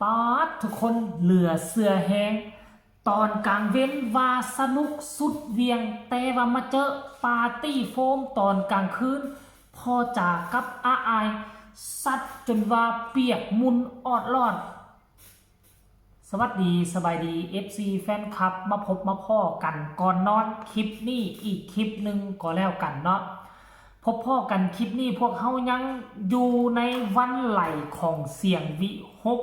ປາດ ທຸກຄົນເຫຼືອເຊື່ອແຮງ. ຕອນກາງເວັນວ່າສະໜຸກສຸດຫວ່ຽງ, ແຕ່ວ່າມາເຈີປາຕີ້ໂຟມຕອນກາງຄືນ, ພໍ່ຈາກັບອາອາຍຊັດຈົນວ່າປຽກໝຸ່ນອອດລອດ. ສະຫວັດດີ ສະບາຍດີ ເອັຟຊີ ແຟນຄລັບ ມາພົບມາພໍ້ກັນກ່ອນນອນຄລິບນີ້ອີກຄລິບໜຶ່ງກໍແລ້ວກັນເນາະ. ພົບພໍ້ກັນຄລິບນີ້ ພວກເຮົາຍັງຢູ່ໃນວັນໄຫຼຂອງສຽງວິຫົກ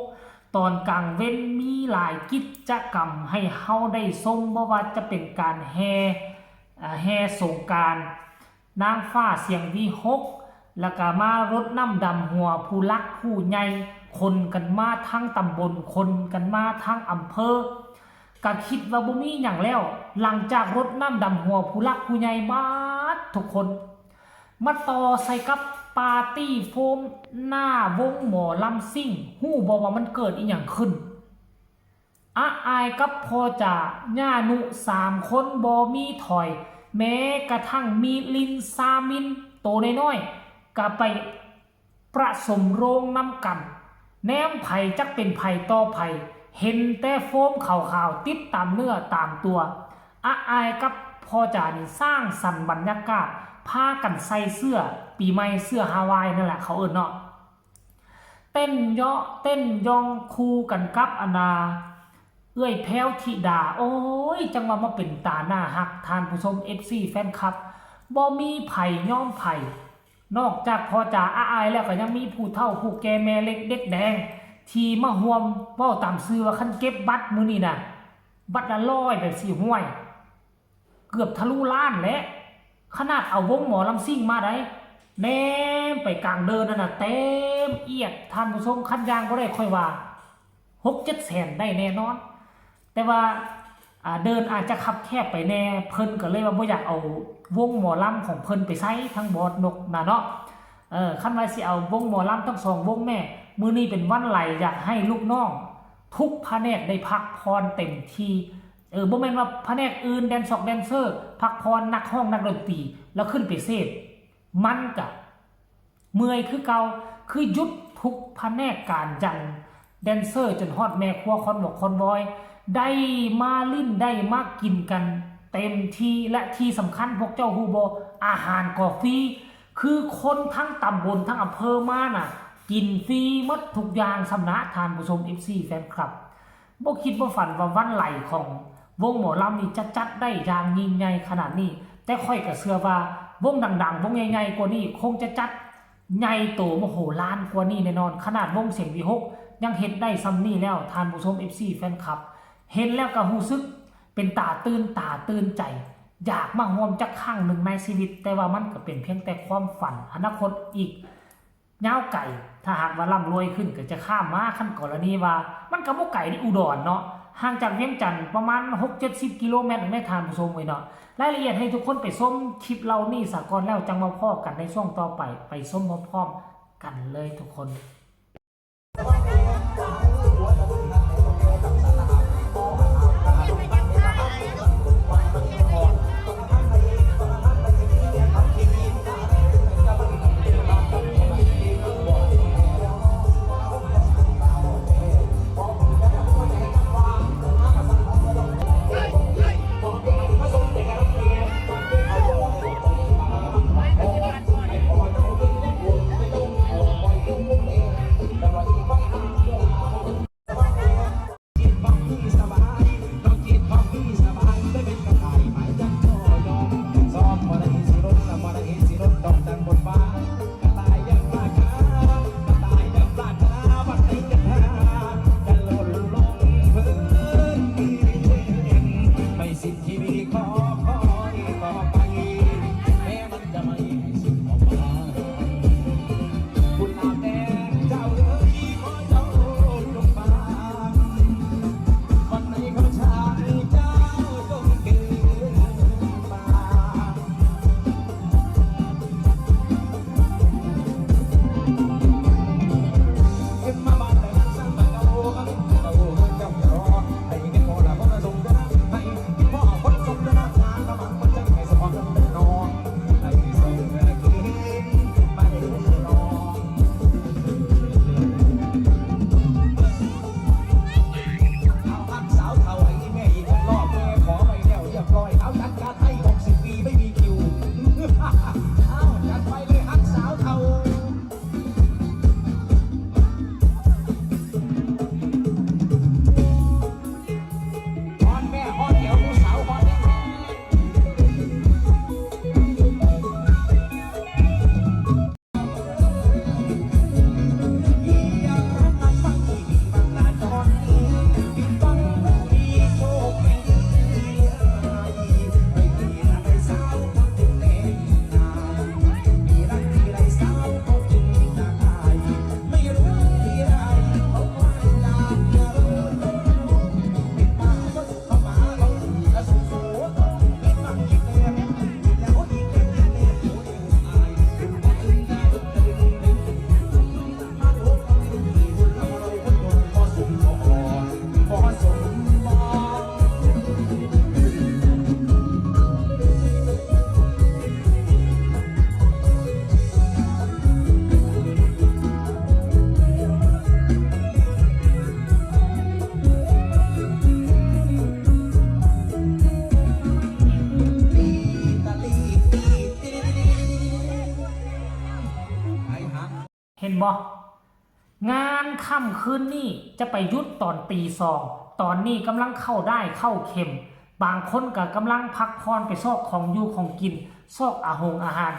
ຕອນກາງເວັນມີຫຼາຍກິດຈະກຳໃຫ້ເຮົາໄດ້ຊົມ, ບໍ່ວ່າຈະເປັນການແຫ່ ແຫ່ສົງການ ນາງຟ້າສຽງວິຫົກ ແລ້ວກະມາລົດນ້ຳດຳຫົວຜູ້ຫຼັກຜູ້ໃຫຍ່, ຄົນກັນມາທັງຕຳບົນ, ຄົນກັນມາທັງອຳເພີ. ກະຄິດວ່າບໍ່ມີຫຍັງແລ້ວ, ຫຼັງຈາກລົດນ້ຳດຳຫົວຜູ້ຫຼັກຜູ້ໃຫຍ່ໝົດທຸກຄົນ, ມາຕໍ່ໃສ່ກັບປາຕີ້ໂຟມໜ້າວົງໝໍລຳຊິງ. ຮູ້ບໍ່ວ່າມັນເກີດອີ່ຫຍັງຂຶ້ນ? ອາອາຍກັບພໍ່ຈາ ຍ່ານຸ ສາມຄົນບໍ່ມີຖອຍ, ແມ້ກະທັ່ງມີລິນ ຊາມິນ ໂຕນ້ອຍໆ ກະໄປປະສົມໂຮງນຳກັນ. ແນມໃຜຈັກເປັນໃຜຕໍ່ໃຜ, ເຫັນແຕ່ໂຟມຂາວໆຕິດຕາມເນື້ອຕາມຕົວ. ອາອາຍກັບພໍ່ຈານີ້ສ້າງສັນບັນຍາກາດ, ພາກັນໃສ່ເສື້ອປີໃໝ່, ເສື້ອຮາວາຍນັ້ນແຫຼະເຂົາເອີ້ນເນາະ. ເຕັ້ນເຍາະເຕັ້ນຢ່ອງຄູ່ກັນກັບອັນນາ ເອື້ອຍແພ້ວທິດາ. ໂອ້ຍ ຈັ່ງວ່າມາເປັນຕາໜ້າຮັກ ທ່ານຜູ້ຊົມ ເອັຟຊີ ແຟນຄລັບ. ບໍ່ມີໃຜຍອມໃຜ, ນອກຈາກພໍ່ຈາອາອາຍແລ້ວ ກໍຍັງມີຜູ້ເຖົ້າຜູ້ແກ່ ແມ່ເລັກເດັກແດງ ທີ່ມາຮ່ວມ. ເວົ້າຕາມຊື່ວ່າ ຄັນເກັບບັດມື້ນີ້ນະ ບັດລະຮ້ອຍ ແບບຊິ ຫ້ວຍ ເກືອບທະລຸລ້ານແຫຼະ. ຂະໜາດເອົາວົງໝໍລຳຊິງມາໄດ໋, ແນມໄປກາງເດີ່ນນັ້ນນະ ເຕັມອຽດ ທ່ານຜູ້ຊົມ. ຄັນຢ່າງບໍ່ໄດ້ ຂ້ອຍວ່າຫົກເຈັດແສນໄດ້ແນ່ນອນ. ແຕ່ວ່າ ອາ ເດີ່ນອາດຈະຄັບແຄບໄປແດ່, ເພິ່ນກໍເລີຍວ່າບໍ່ຢາກເອົາວົງໝໍລຳຂອງເພິ່ນໄປໃສ່ທາງບອດນົກນະເນາະ. ເອີ ຄັນວ່າຊິເອົາວົງໝໍລຳທັງສອງວົງແມ່, ມື້ນີ້ເປັນວັນໄຫຼ ຢາກໃຫ້ລູກນ້ອງທຸກພະແນກໄດ້ພັກຜ່ອນເຕັມທີ່. ເອີ ບໍ່ແມ່ນວ່າພະແນກອື່ນ ແດນຊອກແດນເຊີ ພັກຜ່ອນ, ນັກຮ້ອງນັກດົນຕີ ແລ້ວຂຶ້ນໄປເສບ ມັນກະເມື່ອຍຄືເກົ່າ. ຄືຢຸດທຸກພະແນກການ ຢັນແດນເຊີ ຈົນຮອດແມ່ຄົວ ຄອນວອກຄອນວອຍ ໄດ້ມາຫຼິ້ນ ໄດ້ມາກິນກັນເຕັມທີ່. ແລະ ທີ່ສຳຄັນ ພວກເຈົ້າຮູ້ບໍ່ ອາຫານກໍຟຣີ. ຄືຄົນທັງຕຳບົນ ທັງອຳເພີມານະ ກິນຟຣີໝົດທຸກຢ່າງຊ້ຳນະ ທ່ານຜູ້ຊົມ ເອັຟຊີ ແຟນຄລັບ. ບໍ່ຄິດບໍ່ຝັນວ່າວັນໄຫຼຂອງວົງໝໍລຳນີ້ຈະຈັດໄດ້ຢ່າງຍິ່ງໃຫຍ່ຂະໜາດນີ້, ແຕ່ຂ້ອຍກໍເຊື່ອວ່າວົງດັງໆ ວົງໃຫຍ່ໆກວ່ານີ້ຄົງຈະຈັດໃຫຍ່ໂຕມະໂຫລານກວ່ານີ້ແນ່ນອນ. ຂະໜາດວົງສຽງວິຫົກຍັງເຮັດໄດ້ສ່ຳນີ້ແລ້ວ, ທ່ານຜູ້ຊົມ ເອັຟຊີ ແຟນຄລັບ ເຫັນແລ້ວກໍຮູ້ສຶກເປັນຕາຕື່ນຕາຕື່ນໃຈ, ຢາກມາຮ່ວມຈັກຄັ້ງໜຶ່ງໃນຊີວິດ, ແຕ່ວ່າມັນກໍເປັນພຽງແຕ່ຄວາມຝັນ, ອະນາຄົດອີກ ຍາວໄກ. ຖ້າຫາກວ່າລ່ຳລວຍຂຶ້ນກໍຈະຂ້າມມາ, ຄັນກໍລະນີວ່າ ມັນກໍບໍ່ໄກເດ ອຸດອນເນາະ, ຫ່າງຈາກວຽງຈັນປະມານຫົກເຈັດສິບກິໂລແມັດເອງເດ້ ທ່ານຜູ້ຊົມເອີຍເນາະ. ລາຍລະອຽດໃຫ້ທຸກຄົນໄປຊົມຄລິບເຫຼົ່ານີ້ສາກ່ອນ ແລ້ວຈັ່ງມາພໍ້ກັນໃນຊ່ວງຕໍ່ໄປ, ໄປຊົມພ້ອມໆກັນເລີຍທຸກຄົນ. ງານຄ່ຳຄືນນີ້ຈະໄປຢຸດຕອນຕີສອງ ຕອນນີ້ກຳລັງເຂົ້າດ້າຍເຂົ້າເຂັມ ບາງຄົນກໍກຳລັງພັກຜ່ອນໄປຊອກຂອງຢູ່ຂອງກິນ ຊອກອາຫົງອາຫານ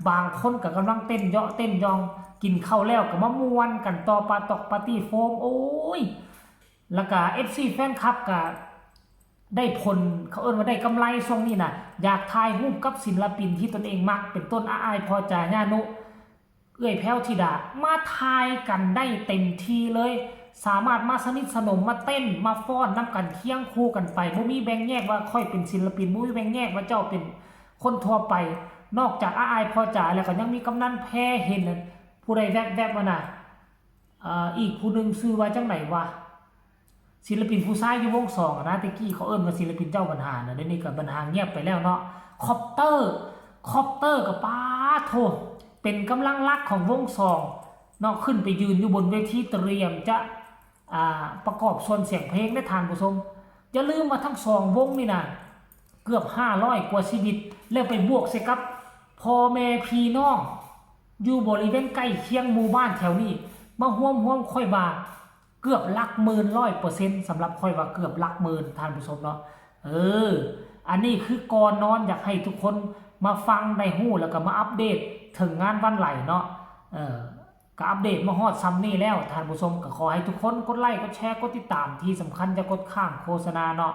ບາງຄົນກໍກຳລັງເຕັ້ນເຍາະເຕັ້ນຢອງ ກິນເຂົ້າແລ້ວກໍມາມ່ວນກັນຕໍ່ ປາຕອກປາຕີ້ໂຟມ ໂອ້ຍ ແລ້ວກະເອັຟຊີແຟນຄລັບກະໄດ້ຜົນ ເຂົາເອີ້ນວ່າໄດ້ກຳໄລຊ່ວງນີ້ນະ ຢາກຖ່າຍຮູບກັບສິນລະປິນທີ່ຕົນເອງມັກ ເປັນຕົ້ນ ອາອ້າຍ ພໍ່ຈາ ຍານຸ ເອື້ອຍແພ້ວທິດາ ມາຖ່າຍກັນໄດ້ເຕັມທີ່ເລີຍ ສາມາດມາສະໜິດສະໜົມ ມາເຕັ້ນ ມາຟ້ອນນຳກັນ ຄຽງຄູ່ກັນໄປ ບໍ່ມີແບ່ງແຍກວ່າຂ້ອຍເປັນສິນລະປິນ ບໍ່ມີແບ່ງແຍກວ່າເຈົ້າເປັນຄົນທົ່ວໄປ ນອກຈາກ ອາອ້າຍ ພໍ່ຈາ ແລ້ວກໍຍັງມີກຳນັນແພ ເຫັນຜູ້ໃດແວບໆ ຫັ້ນນະ ເອີ ອີກຜູ້ໜຶ່ງຊື່ວ່າຈັ່ງໃດວະ? ສິນລະປິນຜູ້ຊາຍຢູ່ວົງສອງນະ ແຕ່ກີ້ເຂົາເອີ້ນວ່າສິນລະປິນເຈົ້າບັນຫານະ ດຽວນີ້ກໍບັນຫາງຽບໄປແລ້ວເນາະ ຄອບເຕີ ຄອບເຕີກໍ ປາໂທ້ ເປັນກຳລັງຫຼັກຂອງວົງສອງເນາະ ຂຶ້ນໄປຢືນຢູ່ບົນເວທີ ຕຽມຈະ ອ່າ ປະກອບສ່ວນສຽງເພງເດ້ທ່ານຜູ້ຊົມ ຢ່າລືມວ່າທັງສອງວົງນີ້ນະ ເກືອບຫ້າຮ້ອຍກວ່າຊີວິດ ແລ້ວໄປບວກໃສ່ກັບພໍ່ແມ່ພີ່ນ້ອງ ຢູ່ບໍລິເວນໃກ້ຄຽງໝູ່ບ້ານແຖວນີ້ ມາຮວມໆ ຂ້ອຍວ່າເກືອບຫຼັກໝື່ນ ຮ້ອຍເປີເຊັນ ສຳລັບຂ້ອຍວ່າເກືອບຫຼັກໝື່ນ ທ່ານຜູ້ຊົມເນາະ ເອີ ອັນນີ້ຄືກ່ອນນອນ ຢາກໃຫ້ທຸກຄົນມາຟັງໄດ້ຮູ້ ແລ້ວກໍມາອັບເດດເຖິງງານວັນໄຫຼເນາະ ເອີ ກໍອັບເດດມາຮອດຊ່ຳນີ້ແລ້ວ ທ່ານຜູ້ຊົມ ກໍຂໍໃຫ້ທຸກຄົນກົດໄລ ກົດແຊ ກົດຕິດຕາມ ທີ່ສຳຄັນຢ່າກົດຂ້າມໂຄສະນາເນາະ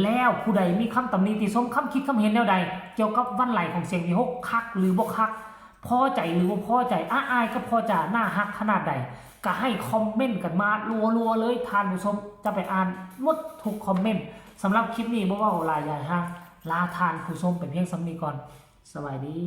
ແລ້ວຜູ້ໃດມີຄຳຕຳໜິຕິຊົມ ຄຳຄິດຄຳເຫັນແນວໃດ ກ່ຽວກັບວັນໄຫຼຂອງສຽງວີຫົກ ຄັກຫຼືບໍ່ຄັກ ພໍໃຈຫຼືບໍ່ພໍໃຈ ອາອ້າຍກັບພໍ່ຈາ ໜ້າຮັກຂະໜາດໃດ ກໍໃຫ້ຄອມເມັນກັນມາລັວໆ ເລີຍ ທ່ານຜູ້ຊົມ ຈະໄປອ່ານໝົດທຸກຄອມເມັນ ສຳລັບຄລິບນີ້ບໍ່ເວົ້າຫຼາຍຍາຍຮາງ ລາທ່ານຜູ້ຊົມໄປພຽງຊ່ຳນີ້ກ່ອນ ສະບາຍດີ.